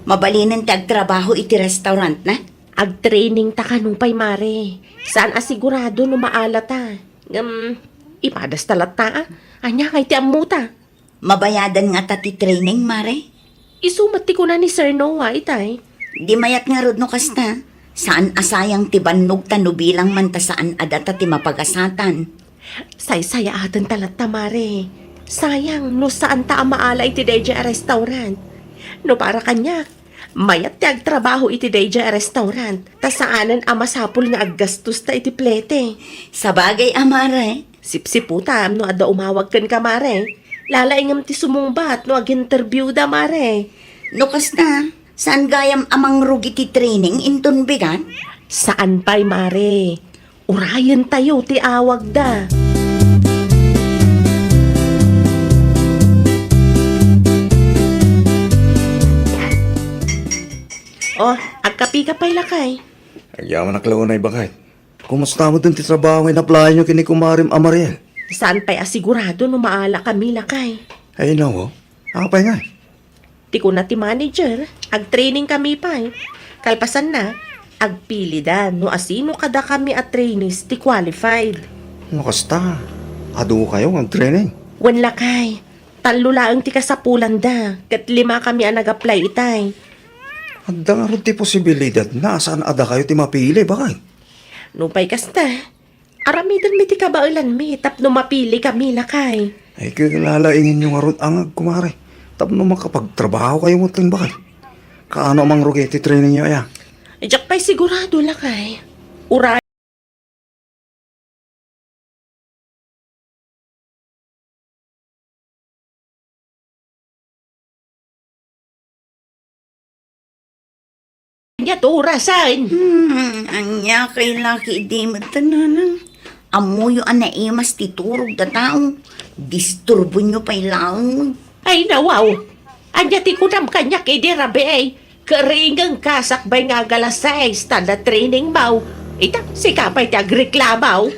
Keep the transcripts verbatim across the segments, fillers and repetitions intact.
Mabalinen ti agtrabaho iti restaurant na? Agtraining ta kano pay, Mare. Saan a sigurado no maala ta. Ngem, ipadas ta latta, a. Ania ngay ti ammota? Mabayadan ngata ti training, Mare? Isu met ti kuna ni Sir Noah, itay. Di mayat ngarud no kasta. Saan a sayang ti bannog ta no bilang man ta saan a data ti mapagasatan. Saysayaaten ta latta, Mare. Sayang no saan ta a maala iti daydiay a restaurant. No para kaniak, mayat ti agtrabaho iti daydiay a restaurant, ta saanen a masapul nga aggastos ta iti plete. Sabagay a, Mare. Sipsiputam no adda umawag kenka, Mare. Lalaingem ti sumungbat no aginterviewda, Mare. No kasta, saan gayam a mangrugi ti training inton bigat? Saan pay, Mare. Urayentayo ti awagda. Oh, agkapika pay, lakay. Agyamanak la unay, baket. Kumusta met ti trabaho nga inaplayanyo ken ni kumarem a Mariel? Saan pay a sigurado no maala kami, lakay. Ay, nawo. Apay nga? Ti kuna ti manager, agtraining kami pay. Kalpasanna, agpilida no asino kadakami a trainees ti qualified. No kasta, adu kayo nga agtraining? Wen, lakay, tallo laeng ti kasapulanda, ket lima kami a nag-apply itay. Adda ngarud ti posibilidad na saan a dakayo ti mapili, baket? Nupay kasta, aramidenmi ti kabaelanmi tapno mapili kami, lakay. Ay, ket lalaingenyo ngarud a ngag, kumare, tapno makapagtrabaho kayo met laeng, baket. Kaano a mangrugi ti trainingyo aya? Diak pay sigurado, lakay. Uray Ania ti orasen? Hmm, ania kay laki idi met, nanang? Ammoyo a naimas ti turog da tao. Disturbonyo pay laeng. Ay, nawaw. Ania ti kunam kaniak idi rabii? Keringeng ka sakbay nga agalas sais ta adda training maw. Ita, sika pay ti agreklamaw.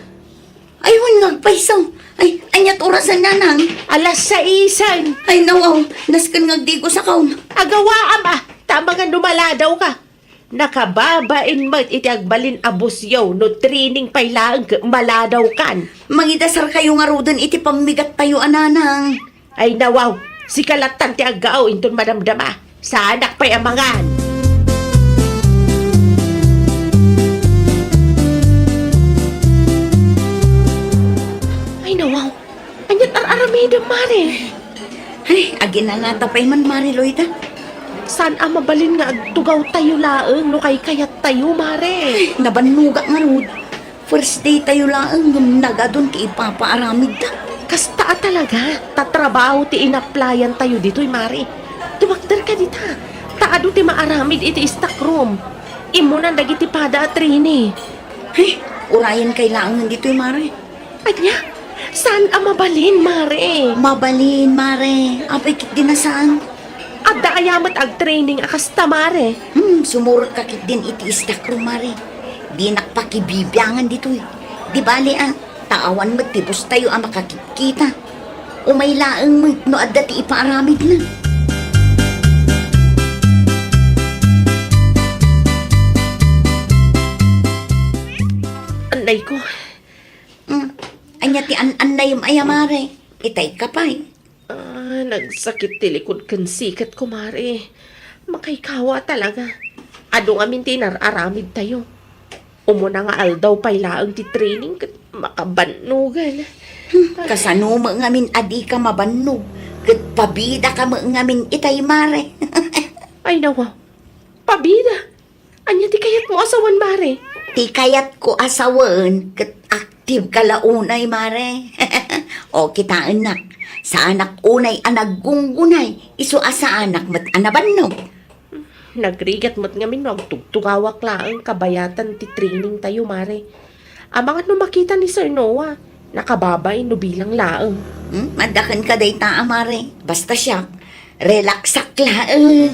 Ay, wen nga agpayso. Ay, aniat orasen, nanang? Alas saisen. Ay, nawaw, nasken nga agdigo sakon. Agawaam, a, ta amangan no maladaw ka. Nakababain met iti agbalin a busyo no training pay laeng ket maladaw kan. Mangidasar kayo ngaruden iti pammigat tayo a nanang. Ay, nawaw, sika lattan ti aggao inton madamdama. Saanak pay a mangan. Ay, nawaw, aniat ar-aramidem, mare? Ay, aginanata pay man, Mare Loida. Saan a mabalin nga agtugaw tayo laeng no kaykayat tayo, mare? Ay, nabannogak ngarud. First day tayo laeng ngem nagadun ti ipapaaramidta. Kasta a talaga, ta trabaho ti inaplayan tayo ditoy, mare. Dumakder ka dita, ta adu ti maaramid iti stock room. Immunan dagiti pada a trainee. Ay, urayen kay laengen ditoy, mare. Ania? Saan a mabalin, mare? Mabalin, mare. Apay ketdi a saan? Adda aya met agtraining a kasta, mare? Hmm, sumurot ka ketdin iti stock room, mare. Dinak pakibibiangan ditoy. Di bale, a, ta awan met ti bustayo a makakitkita. Umay laeng met no adda ti ipaaramidna. Annay ko. Hmm. Ania ti an-annayem aya, mare? Itay ka pay. Ah, nagsakit ti likod ken siket ko, mare. Makaykawa talaga. Adu ngamin ti inar-aramid tayo. Umuna nga aldaw pay laeng ti training ket makabannogan. Hmm, kasano met ngamin a dika mabannog ket pabida ka met ngamin itay, mare? Ay, nawa. Pabida? Ania ti kayatmo a sawen, mare? Ti kayatko a sawen ket active ka la unay, mare. O, kitaennak. Saanak unay a naggunggunay, isu a saanak met a nabannog. Nagrigat met ngamin no agtugtugawak laeng kabayatan ti training tayo, mare. Amangan no makita ni Sir Noah, nakababain no bilang laeng. Hmm, maddaken ka dayta a, mare. Basta siak, relaxak laeng.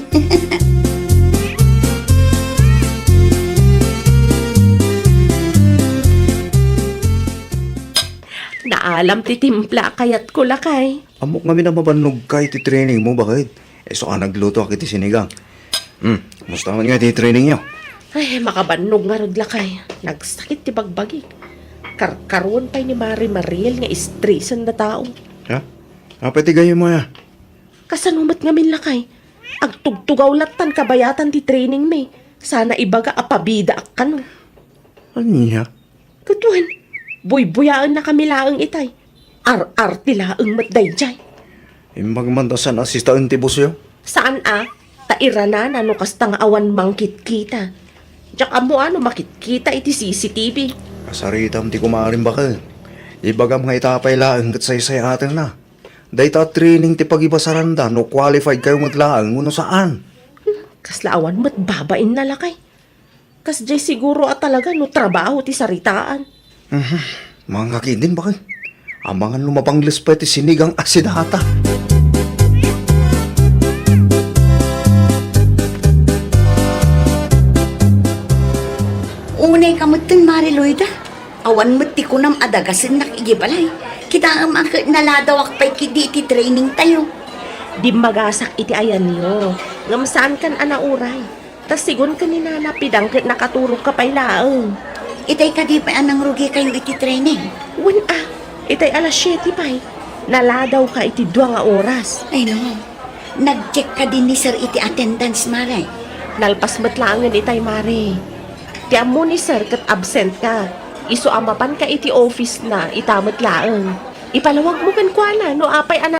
Naalam ti timpla a kayatko, lakay. Ammok ngamin a mabannogka iti training mo, baket. Isu a naglutoak iti sinigang. Hmm, kumusta man nga ti training yo? Ay, makabannog ngarud, lakay. Nagsakit ti bagbagik. Karkaruan pay ni Mare Mariel nga stress dayta a tao. Ha? Apay ti gayyem mo, ya? Kasano met ngamin, lakay? Agtugtugaw lattan kabayatan ti training mi. Sana ibaga a pabidaak kano. Ania? Ket wen, buybuyaennakami laeng itay. Ar-arte laeng met daydiay. Imbag man ta saan a sitaen ti busyo? Saan a? Ta iranana no kasta nga awan mangkitkita. Diak ammo a no makitkita iti C C T V. Kasaritam ti kumarim baket. Ibagam nga ita pay laeng ket saysay-atenna. Dayta a training ti pagibasaranda no qualified kayo met laeng wenno saan. Hmm, kasla awan met babainna, lakay. Kasdiay siguro a talaga no trabaho ti saritaan. Mhm. Mangakidin, baket. Amangan no mabangles pay ti sinigang a sidata. Unay ka metten, Mare Loida. Awan met ti kunam a dagasennak iti balay. Kitaem a ket naladawak pay ketdi iti training tayo. Dimmagasak iti ayanyo, ngem saankan a nauray. Ta sigun ken ni Nana Pidang ket nakaturogka pay laeng. Itay kadi pay a nangrugi kayo iti training? Wen a, itay alas siete pay. Naladawka iti dua nga oras. Ay no, nag-check kadi ni Sir iti attendance, Mare? Nalpas met laengen itay, Mare. Ti ammo ni Sir ket absent ka. Isu a mapanka iti office na, ita met laeng. Ipalawag mo kenkuana no apay a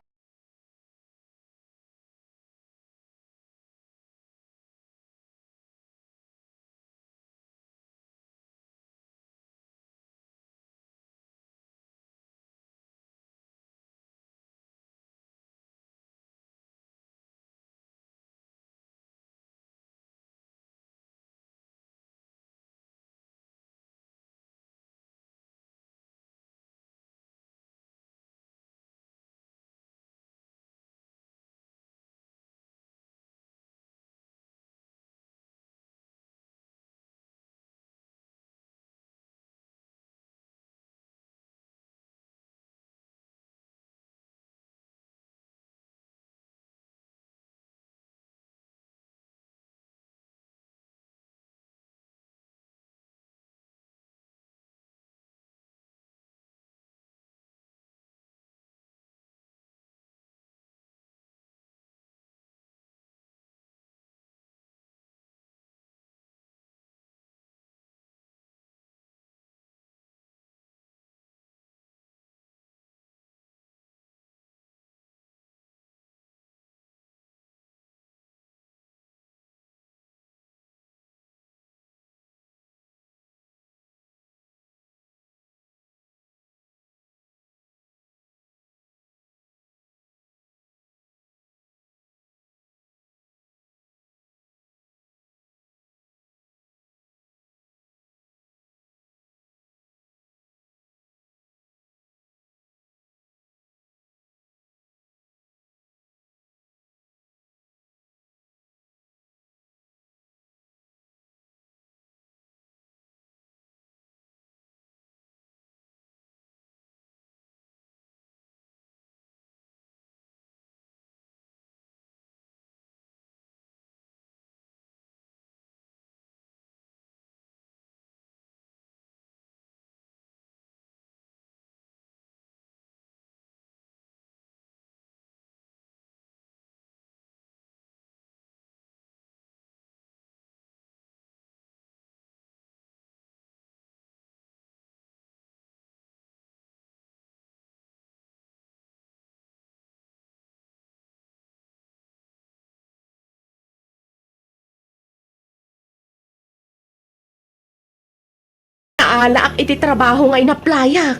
Naalaak iti trabaho nga inaplayak.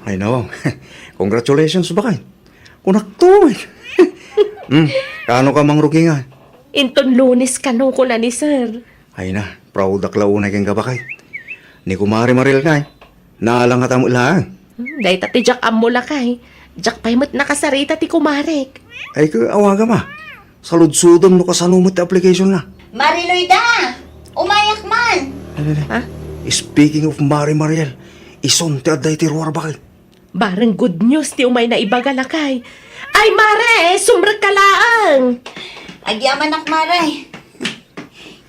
Ay, no. Congratulations, bakay. Kunakto, eh. Hmm, kaano ka mangrugi nga? Inton Lunes kano, kuna ni Sir. Ay na, proud ak la unay ken kabakay. Ni Kumare Mariel kay, naalangat a met laeng. Hmm, dayta ti diak ammo lakay. Diak pay met nakasarita ti kumarek. Ay, ka, awagam a. Saludsodem no kasano met ti application na. Mariloy da! Umayak man! Ay, ay, ay. Ha? Speaking of Mare Mariel, isun ti adda iti ruar bakay. Bareng good news ti umayna ibaga lakay. Ay, Mare! Sumrek ka laeng! Agyamanak, Mare.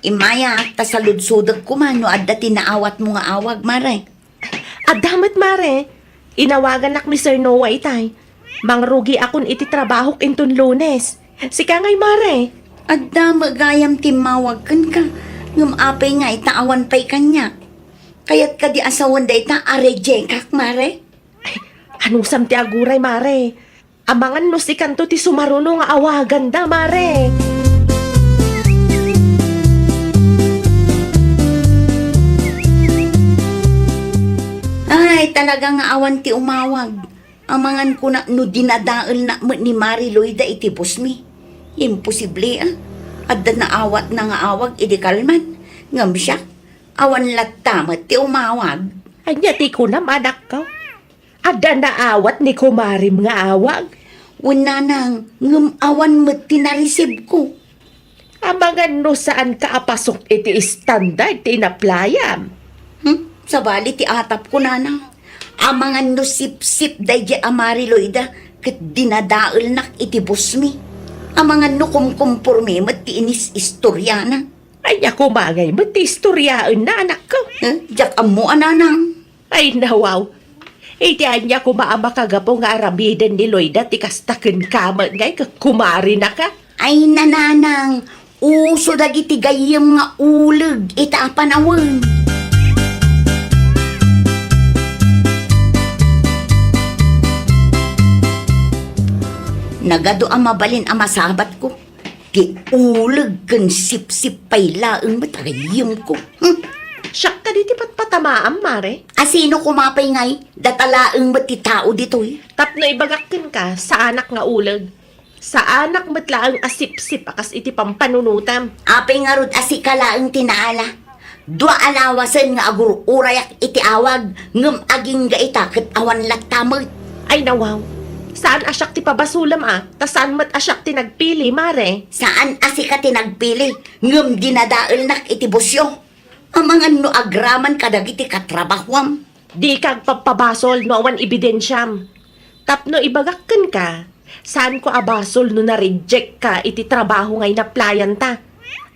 Immaya, ta saludsodek koma no adda ti naawatmo nga awag, Mare. Adda met, Mare. Inawaganak ni Sir Noah itay. Mangrugiakon iti trabahok inton Lunes. Sika ngay, Mare. Adda met gayam ti immawag kenka. Ngem apay nga ita awan pay kaniak? Kayat kadi a sawen dayta a rejectak, Mare? Ay, anusam ti aguray, Mare? Amangan no sikanto ti sumaruno nga awaganda, Mare. Ay, talaga nga awan ti umawag. Amangan kuna no dinadaelnak met ni Mari Loida iti busmi. Imposible, a. Adda naawatna nga awag idi kalman. Ngem siak, awan latta met ti umawag. Ania ti kunam, anakko? Adda naawat ni kumarim nga awag? Wen, nanang, ngem awan met ti nareceive-ko. Amangan no saanka a pasok iti standard ti inaplayam. Hmm? Sabali ti atapko, nanang. Amangan no sipsip daydiay a Mari Loida ket dinadaelnak iti busmi. Amangan no kumkumporme met ti inis-istoriana. Ania koma ngay met ti istoriaenna, anakko? Eh, diak ammo a, nanang. Ay, nawaw. Iti ania koma a makagapu nga aramiden ni Loida ti kasta kenka met ngay ket kumarinaka? Ay, nanang, uso dagiti gayyem nga uleg ita a panawen. Nagadu a mabalin a masabatko. Ti uleg ken sipsip pay laeng met a gayyemko. Hmm. Siak kadi ti patpatamaam, Mare? A sino koma pay ngay? Data laeng met ti tao ditoy. Tapno ibagak kenka, saanak nga uleg. Saanak met laeng a sipsip a kas iti pampanunotam. Apay ngarud a sika laeng ti naala? Dua a lawasen nga agur-urayak iti awag, ngem agingga ita ket awan latta met. Ay, nawaw. Saan a siak ti pabasolem a, ta saan met a siak ti nagpili, Mare. Saan a sika ti nagpili, ngem dinadaelnak iti busyo. Amangan no agraman kadagiti katrabahuam. Dika agpapabasol no awan ebidensiam. Tapno ibagak kenka, saanko a basol no na-reject ka iti trabaho nga inaplayanta.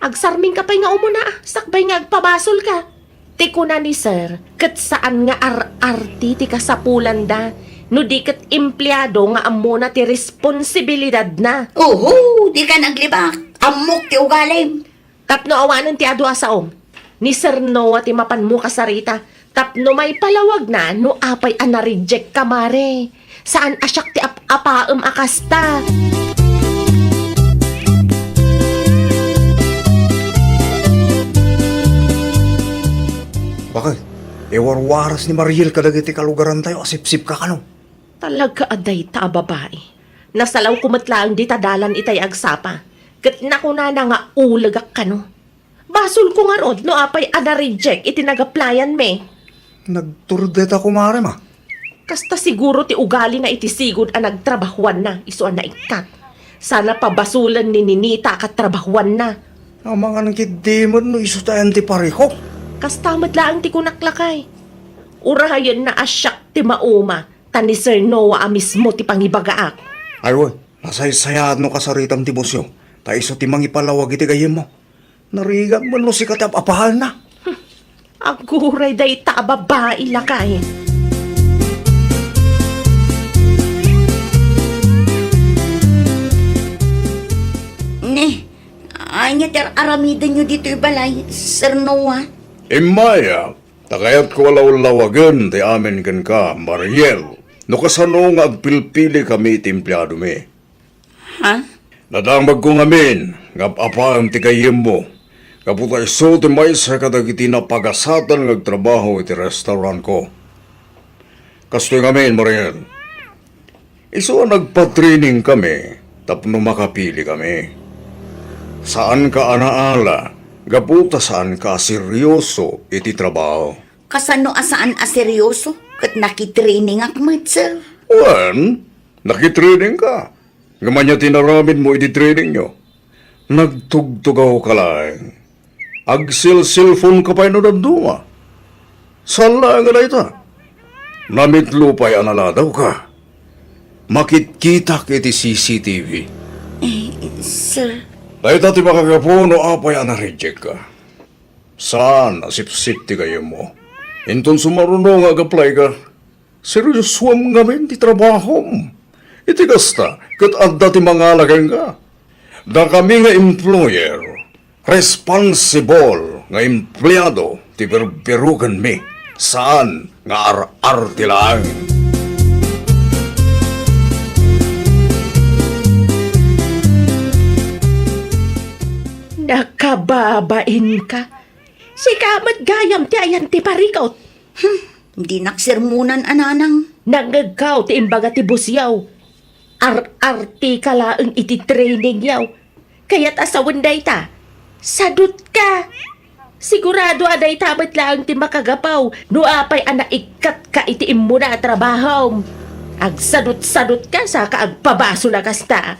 Agsarming ka pay nga umuna, a, sakbay nga agpabasol ka. Ti kuna ni Sir, ket saan nga ar-arti ti kasapulanda, no di ket empleado nga ammona ti responsibilidadna. Oho, dika naglibak. Ammok ti ugalim. Tapno awanen ti adu a saom, ni Sir Noah ti mapanmo kasarita, tapno maipalawagna no apay a na-reject ka, Mare. Saan a siak ti ap-apaem a kasta. Bakit? Iwarwaras ni Mariel kadagiti kalugarantayo a sipsip ka kano? Talaga a dayta a babai. Nasalawko met laeng dita dalan itay agsapa, ket nakunana nga ulegak kano. Basolko ngarud no apay a na-reject iti nag-applyan-mi. Nagturod dayta, kumarem, a. Kasta siguro ti ugalina iti sigud a nagtrabahuanna isu a naikkat. Sana pabasolen ni Ninita a katrabahuanna. Amangan ketdi met no isu tayan ti parikok. Kasta met laeng ti kunak, lakay. Urayenna a siak ti mauma, ta ni Sir Noah a mismo ti pangibagaak. Ay, wen, nasaysayaat no kasaritam ti busyo, ta isu ti mangipalawag iti gayyemmo. Narigat met no sika ti ap-apaanna. Aguray dayta a babai, lakay. Ne, ania ti ar-aramidenyo ditoy balay, Sir Noah? Immay, a. Ta kayatko a lawlawagen ti amin kenka, Mariel, no kasano nga agpilpilikami iti empleadomi. Ha? Nadamagko ngamin nga ap-apaem ti gayyemmo, gapu ta isu ti maysa kadagiti napagasatan nga agtrabaho iti restaurantko. Kastoy ngamin, Mariel. Isu a nagpa-training kami tapno makapili kami. Saanka a naala gapu ta saanka a seryoso iti trabaho. Kasano a saan a seryoso ket nakitrainingak met, sir? Wen, nakitrainingka. Ngem ania ti inaramidmo iti trainingyo? Nagtugtugawka laeng. Agselselfonka pay no dadduma. Saan laeng a dayta. Namitlo pay a naladawka. Makitkitak iti C C T V. Eh, sir. Dayta ti makagapu no apay a na-reject ka. Saan a sipsip ti gayyemmo. Inton sumaruno nga ag-apply ka, seriosoam ngamin ti trabahom. Iti kasta, ket adda ti mangala kenka. Dakami nga employer, responsible nga empleado ti birbirukenmi, saan nga ar-arti laeng. Nakababain ka. Sika met gayam ti ayan ti parikot. Hmm, dinak sermonan a nanang. Nangngegkaw ti imbaga ti busyaw. Ar-arti ka laeng iti training yaw. Kayat a sawen dayta. Sadut ka. Sigurado a dayta met laeng ti makagapaw no apay a naikkat ka iti immuna a trabahom. Agsadut-sadut ka saka agpabasol a kasta.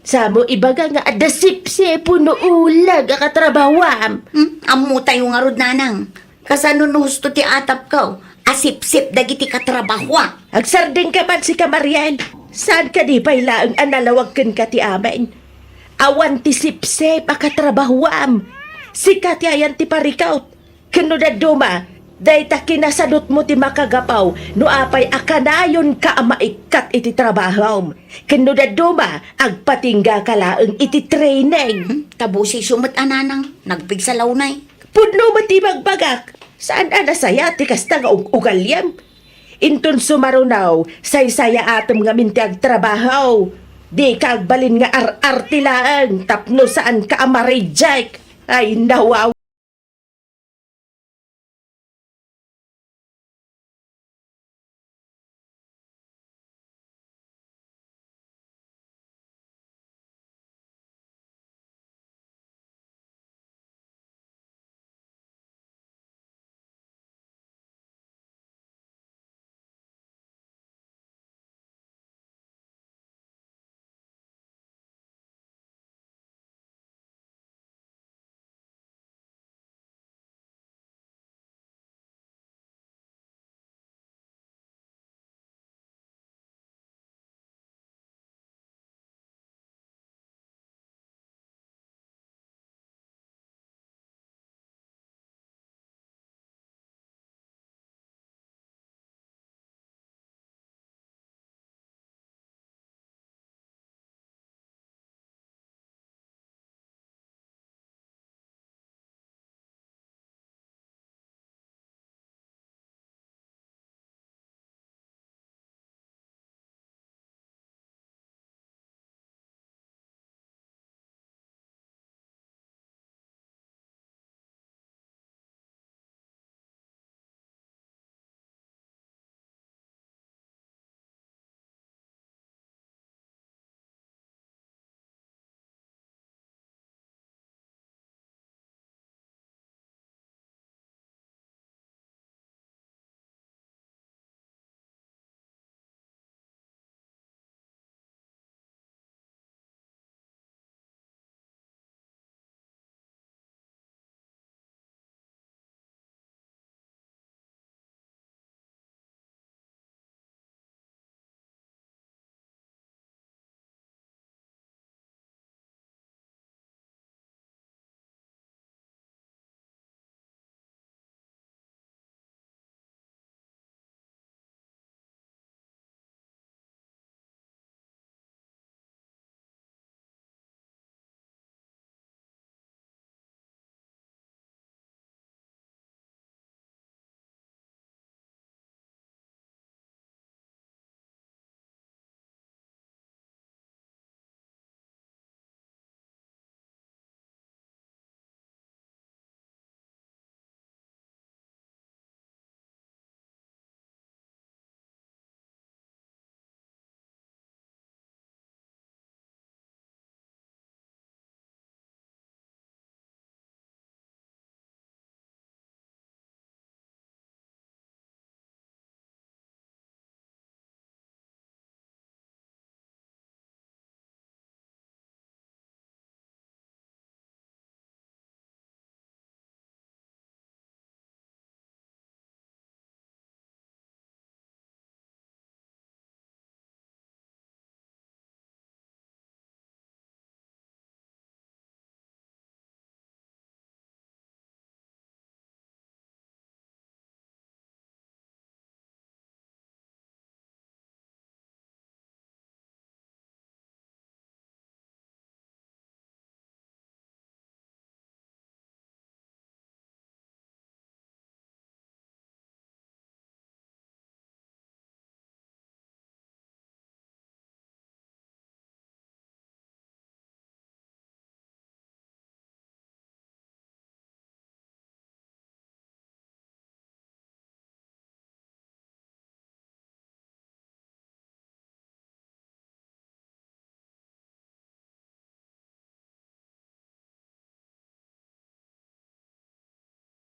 Samo ibaga nga adda sipsip wenno ulag a katrabahoam. Hmm? Ammotayo ngarud, nanang. Kasano no husto ti atapko a sipsip dagiti katrabahoak? Agsardeng ka man sika, Mariel. Saan kadi pay laeng a nalawag kenka ti amin? Awan ti sipsip a katrabahoam. Sika ti ayan ti parikot. Ken no dadduma, dayta kinasadutmo ti makagapaw no apay a kanayonka a maikkat iti trabahom. Ken no dadduma, agpatingga ka laeng iti training. Hmm, ta busisyo met a nanang, nagpigsa lawnay. Pudno met ti ibagbagak, saan a nasayaat ti kasta nga ug-ugaliam. Inton sumaruno, saysayaatem ngamin ti agtrabaho. Dika agbalin nga ar-arti laeng tapno saanka a ma-reject. Ay, nawaw.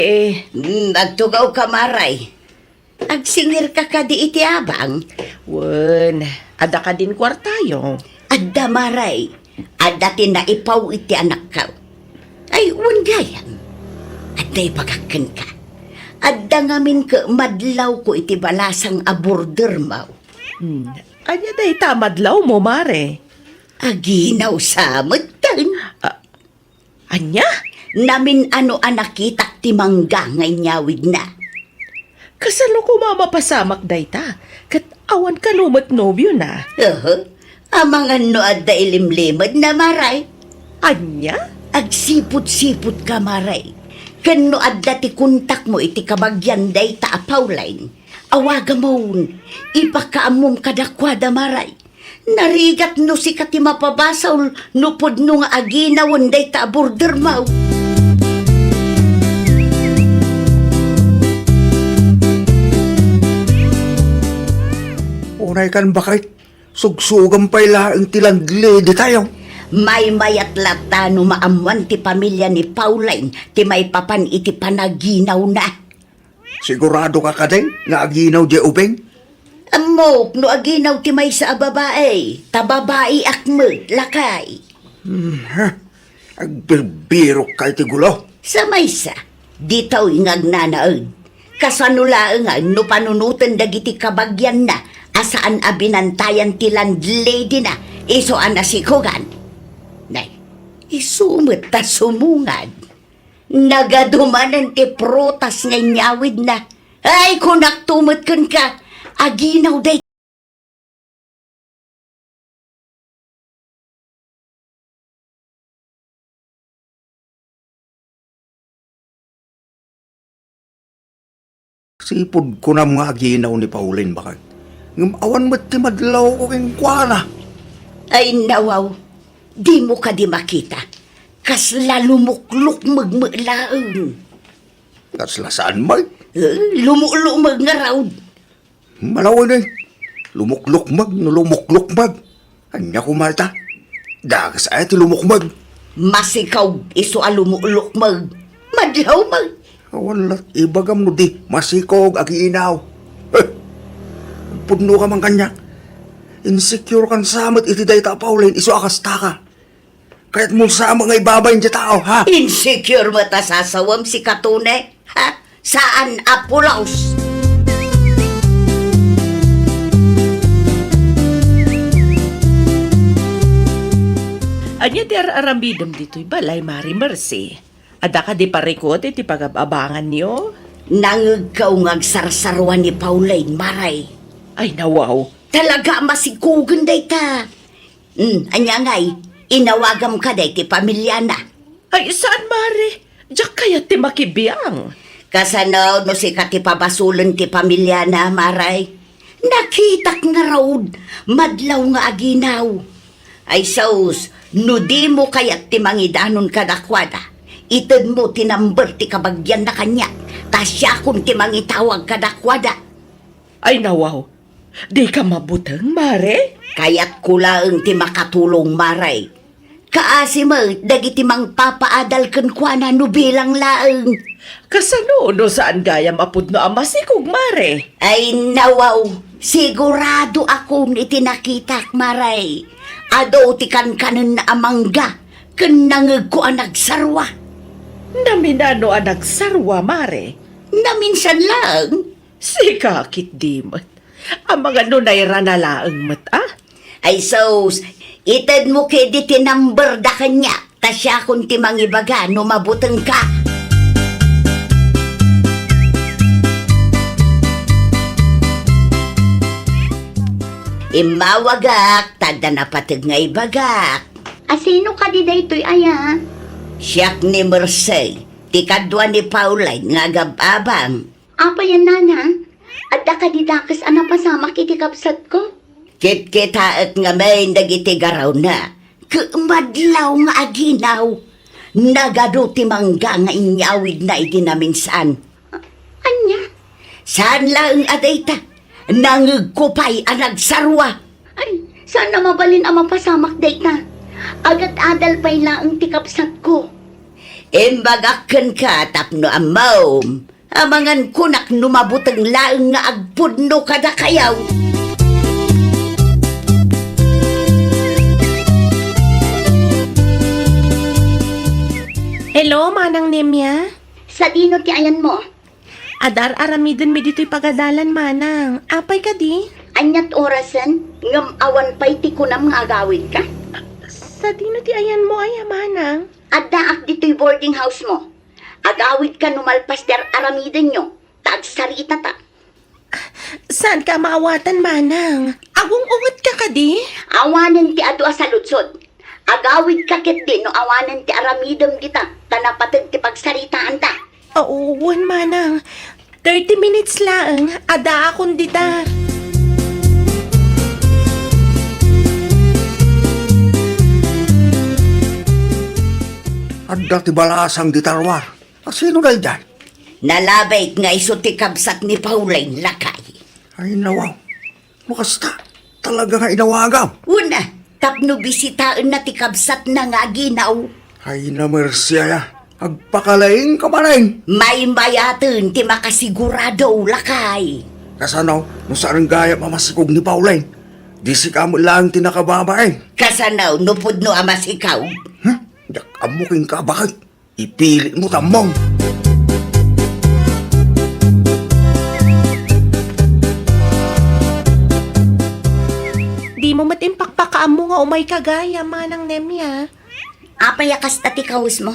Eh. Hmm, agtugawka, Maray. Agsingirka kadi iti abang? Wen, adda kadin kuartayo? Adda, Maray. Adda ti naipaw iti anakko. Ay, wen gayam. Adda ibagak kenka. Adda ngamin ket madlawko iti balasang a bordermaw. Hmm. Ania dayta a madlawmo, Mare? Aginaw sa metten. Ah, ania? Namin-ano a nakitak ti mangga nga inyawidna. Kasano koma a mapasamak dayta? Ket awan kano met nobiona? Aha. Amangan no adda ilimlimedna, Maray. Ania? Agsipud-sipudka, Maray. Ken no adda ti kontakmo iti kabagian dayta a Pauline, awagamon, ipakaammom kadakuada, Maray. Narigat no sika ti mapabasol no pudno nga aginawen dayta a bordermaw. Unay kan, baket, sugsugam pay laeng ti landlady tayo. Maymayat latta no maammoan ti pamilia ni Pauline ti maipapan iti panaginawna. Sigurado ka kadi nga aginaw diay ubing? Ammok no aginaw ti maysa a babai, ta babaiak met, lakay. Hmm, ha? Agbirbirok ka iti gulo. Sa maysa, ditoy nga agnanaed. Kasano laeng no panunoten dagiti kabagianna a saan a binantayan ti landladyna isu a nasikogan? Nay, isu met ta sumungad. Nagadu manen ti prutas nga inyawidna. Ay, kunakto met kenka, aginaw day. Sipud kunam nga aginaw ni Pauline, baket. Ngem awan met ti madlawko kenkuana. Ay, nawaw, dimo kadi makita? Kasla lumuklukmeg met laeng. Kasla saan, Mike? Eh, lumulumeg ngarud. Malawin, eh. Lumuklukmeg no lumuklukmeg. Ania koma ita? Dakes aya ti lumukmeg. Masikog isu a lumulukmeg. Madlaw, Mike. Awan la't ibagam no di masikog, aginaw. Eh, pudno ka man kaniak. Insecure kan sa met iti dayta a Pauline isu a kasta ka. Kayatmo sa met nga ibabain ti tao, ha? Insecure met a sasawem sika, Tony, ha? Saan a pulos? Ania ti ar-aramidem ditoy balay, Mare Mercy? Adda kadi parikut iti pagab-abanganyo? Nangegko nga agsarsarua ni Pauline, Mare. Ay, nawaw. Talaga a masikogen dayta. Hmm, ania ngay, inawagam kadi ti pamiliana? Ay, saan, Mare. Diak kayat ti makibiang. Kasano no sika ti pabasolen ti pamiliana, Mare? Nakitak ngarud, madlaw nga aginaw. Ay sus, no dimo kayat ti mangidanon kadakuada, itedmo ti number ti kabagianna kaniak, ta siakon ti mangitawag kadakuada. Ay, nawaw. Dika mabuteng, Mare? Kayatko laeng ti makatulong, Mare. Kaasi met dagiti mangpapaadal kenkuana no bilang laeng. Kasano no saan gayam a pudno a masikog, Mare? Ay, nawaw, sigurado akon iti nakitak, Mare. Adu ti kankanenna a mangga ken nangegko a nagsarua. Naminano a nagsarua, Mare? Naminsan laeng. Sika ketdi met. Amangan no nairana laeng met, a? Ay sus, itedmo ketdi ti number da kaniak, ta siakon ti mangibaga no mabutengka. Immawagak, ta adda napateg nga ibagak. A, sino kadi daytoy aya? Siak ni Mercy, ti kadua ni Pauline nga agab-abang. Apay a nana, adda kadi dakes a napasamak iti kabsatko? Kitkitaek ngamin dagiti garawna, ket madlaw nga aginaw. Nagadu ti mangga nga inyawidna idi naminsan. Ania? Saan laeng a dayta. Nangegko pay a nagsarua. Ay, saan a mabalin a mapasamak dayta. Agad-adal pay laeng ti kabsatko. Imbagak kenka tapno ammom, amangan kunak no mabuteng laeng nga agpudno kadakayo. Hello, Manang Nemia. Sadino ti ayanmo? Adda ar-aramidenmi ditoy pagadalan, Manang. Apay kadi? Aniat orasen, ngem awan pay ti kunam nga agawidka? Sadino ti ayanmo aya, Manang? Addaak ditoy boarding house mo. Agawidka no malpas ti ar-aramidenyo, ta agsaritata. Saanka a maawatan, Manang? Agung-ungetka kadi? Awanen ti adu a saludsod. Agawidka ketdi no awanen ti aramidem dita, ta napateg ti pagsaritaanta. Oo, wen, Manang. Thirty minutes laeng, addaakon dita. Adda ti balasang dita, Ruar. Asino daydiay? Nalabit nga isu ti kabsat ni Pauline, lakay. Ay, nawaw. No kasta, talaga nga inawagam. Una, tapno bisitaenna ti kabsatna nga aginaw. Ay, namersi aya. Agpakalaing ka manen. Maymayaten ti makasigurado, lakay. Kasano, no saan gayam a masikog ni Pauline? Di sika met laeng ti nakababain. Kasano, no pudno a masikog? Hmm? Diak ammo kenka, bakit? Ipilit mo, Tammong. Dimo met impakpakaammo nga umayka gayam, Manang Nemia. Apay a kasta ti kawesmo?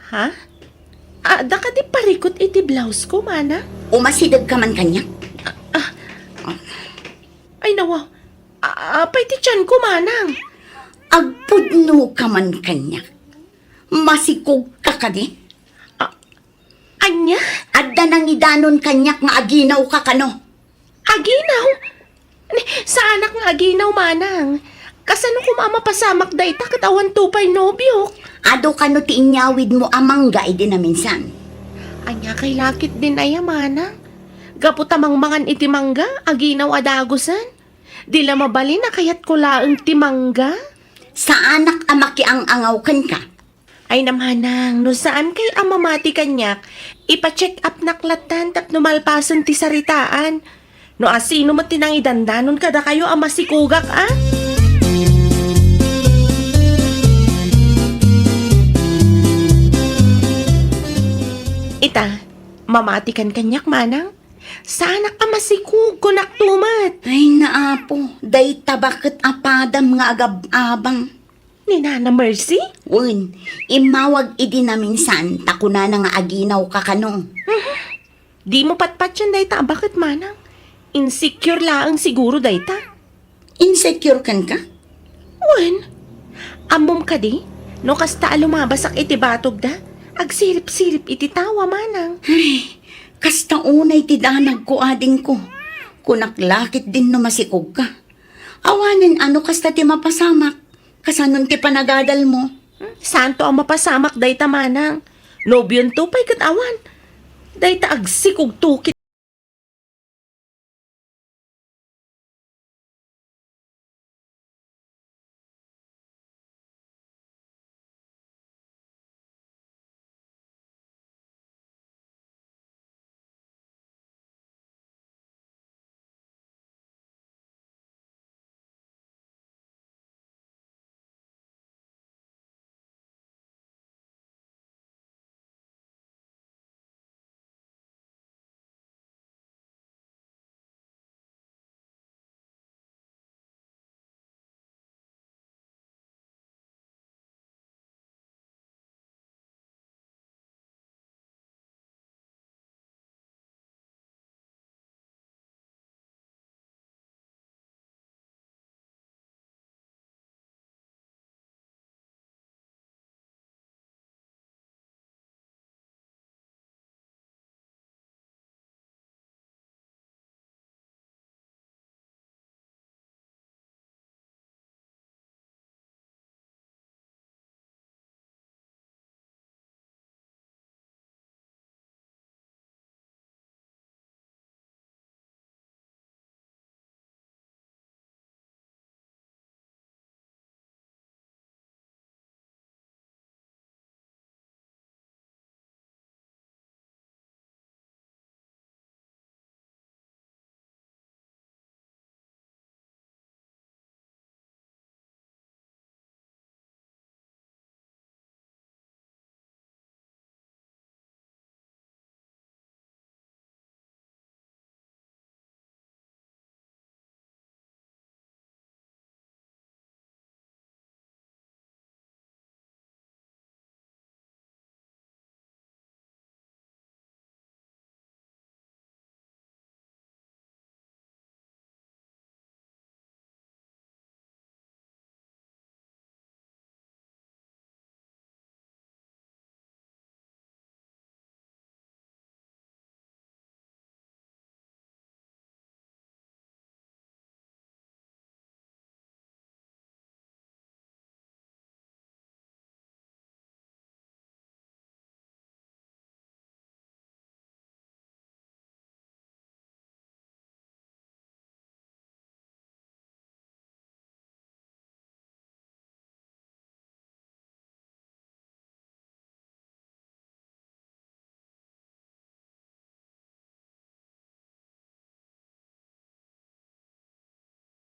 Ha? Adda kadi parikut iti blouse ko, Manang? Umasidegka man kaniak? Ah, ah. Ay, nawa. A-, apay ti tianko, Manang? Agpudnoka man kaniak. Masikogka kadi? A-, ania? Adda nangidanon kaniak nga aginawka kano. Aginaw? Ni, saanak nga aginaw, Manang. Kasano koma a mapasamak dayta ket awanto pay nobiok? Adu kano ti inyawidmo a mangga idi naminsan? Ania kay lakit din aya, Manang? Gapu ta mangmangan iti mangga, aginaw a dagusen? Di la mabalin a kayatko laeng ti mangga? Saanak a makiang-angaw kenka. Ay, namanang, no saan kay a mamati kaniak, ipa-check up nak lattan tapno malpasen ti saritaan. No asino met ti nangidandanon kadakayo a masikogak, a? Ita, mamati kan kaniak, manang? Saanak a masikog, kunak tumet. Ay, naapo, dayta baket a padam nga agab-abang. Ni Nana Mercy? Wen, immawag idi naminsan ta kunana nga aginawka kano. Mhm. Dimo patpatien dayta a baket, manang. Insecure laeng siguro dayta. Insecure kenka? Wen. Ammom kadi, no kasta a lumabasak iti batogda, agsirip-sirip iti tawa, manang. Ay, kasta unay ti danagko, adingko. Kunak lakit din no masikogka. Awanen a no kasta ti mapasamak. Kasanon ti panagadalmo? Hmm, santo a mapasamak dayta, manang. Nobionto pay ket awan. Dayta agsikogto ket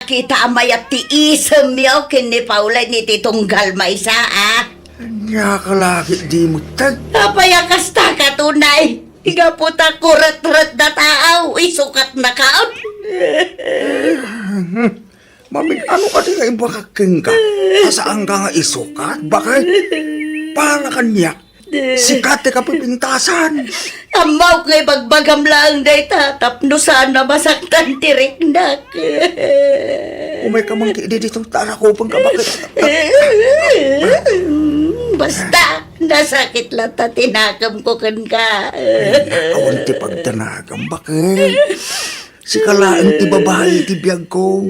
Kita a mayat ti isemyo ken ni Paulay iti tunggal maysa, a? Ania ka la ket di metten? Apay a kasta ka tunay? Gapu ta kuretret da taaw, isukat na kaon. Mamin, ano kadi nga imbagak kenka? Saan ka nga isukat? Bakit? Para kaniak, sika ti kapipintasan. Ammok nga ibagbagam laeng dayta tapno saan a masaktan ti riknak. Umay ka man kidi dito, ta arakupen ka, bakit? Basta, nasakit latta ti nakemko kenka. Ay, awan ti pagdanagam, bakit? Sika laeng ti babai iti biagko.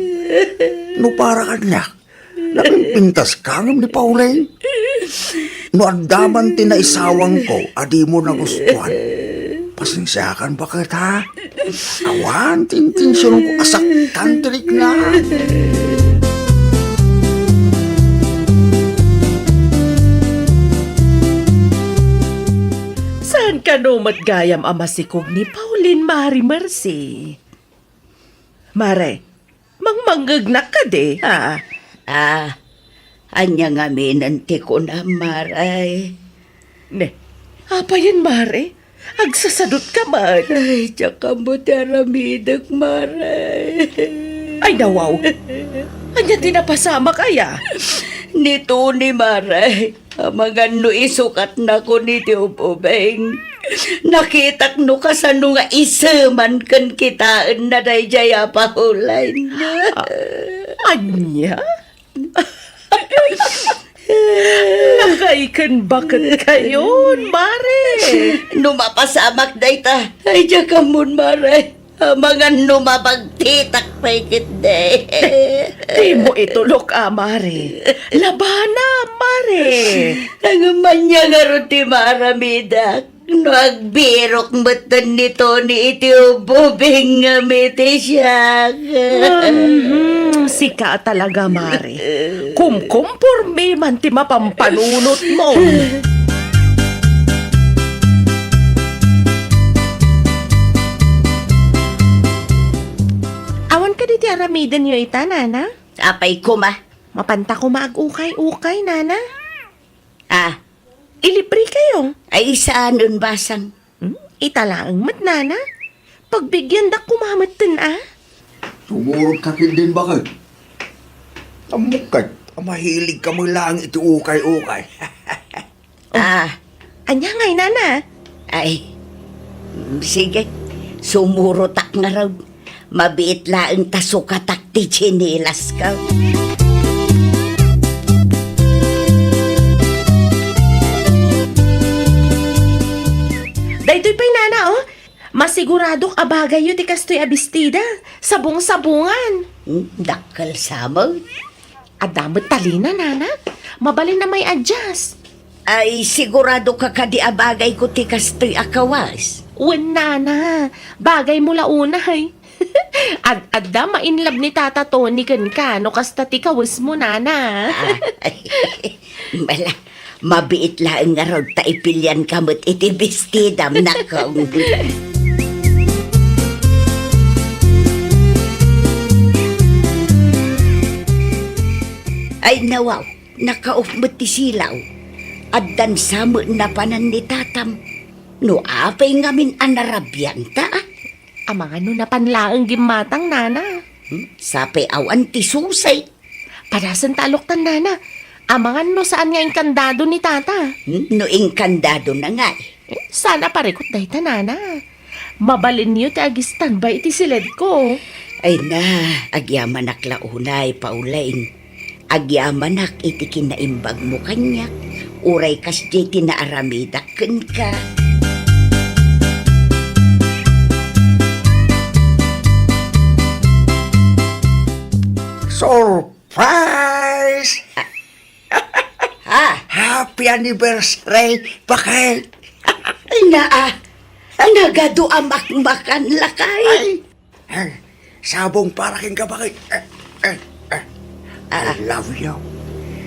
No para kaniak, napimpintas ka ngem ni Pauline. No adda man ti naisawangko a dimo nagustuan, pasensiakan, bakit, ha? Awan ti intensionko a saktan ti riknak. Saan kano met gayam a masikog ni Pauline, Mare Mercy? Mare, mangmangngegnak kadi, ha? Ah, ania ngamin ti kunam, Mare? Ne, apayen, Mare? Agsasadutka met. Ay, diak ammo ti aramidek, Mare. Ay, nawaw. Ania ti napasamak aya? Ni Tony, Mare. Amangan no isukatnakon iti ub-ubing, nakitak no kasano nga iseman ken kitaenna daydiay a Pauline. A-, ania? Lakay ken baket kayon, Mare. No mapasamak dayta, ay diak ammon, Mare. Amangan no mabagtitak pay ketdi. Dimo itulok a, Mare. Labana, Mare. Ngem ania ngarud ti maaramidak no agbirok metten ni Tony iti ububing ngem iti siak? Mhm, sika talaga, Mare. Kumkumpormi man ti mapampanunotmo. Awan kadi ti aramidenyo ita, Nana? Apay koma? Mapanta koma ag-ukay-ukay, Nana. Ah. Ilibre kayo. Ay, saan basang? Hmm? Ita laeng met, Nana. Pagbigyandak koma metten, a? Sumurot ka ketdin, baket. Ammok ket a mahilig ka met laeng iti ukay-ukay. Oh. Ah. Ania ngay, Nana? Ay, mm, sige. Sumurotak ngarud. Mabiit laeng ta sukatak ti tsinilasko. Daytoy pay, Nana, oh. Masiguradok a bagayyo ti kastoy a bestida. Sabong-sabongan. Hmm, dakkel sa met. Adda met talina, Nana. Mabalin a may-adjust. Ay, sigurado ka kadi a bagayko ti kastoy a kawas? Wen, Nana. Bagaymo la unay. Ad-adda ma-inlove ni Tata Tony kenka no kasta ti kawesmo, Nana. Ah, bala, mabiit laeng ngarud ta ipilianka met iti bestidam, nakong. Ay, nawaw, nakaoff met ti silaw. Addan sa met napanan ni tatam. No apay ngamin a narabianta, a? Amangan no napan laeng gimmatang, Nana. Hmm? Sapay awan ti susay. Padasen ta aloktan, Nana. Amangan no saan nga inkandado ni Tata. Hmm? No inkandado na ngay. Eh, saan a parikot dayta, Nana. Mabalinyo ti ag-standby iti siledko. Ay na, agyamanak la unay, Pauline. Agyamanak iti kinaimbagmo kaniak, uray kasdiay ti naaramidak kenka. Surprise! Ah. Happy anniversary, baket! Ay, naa! Nagadu a makmakan, lakay! Ay, Ay, sabong para kenka, baket. Eh, eh, eh. Ah. I love you.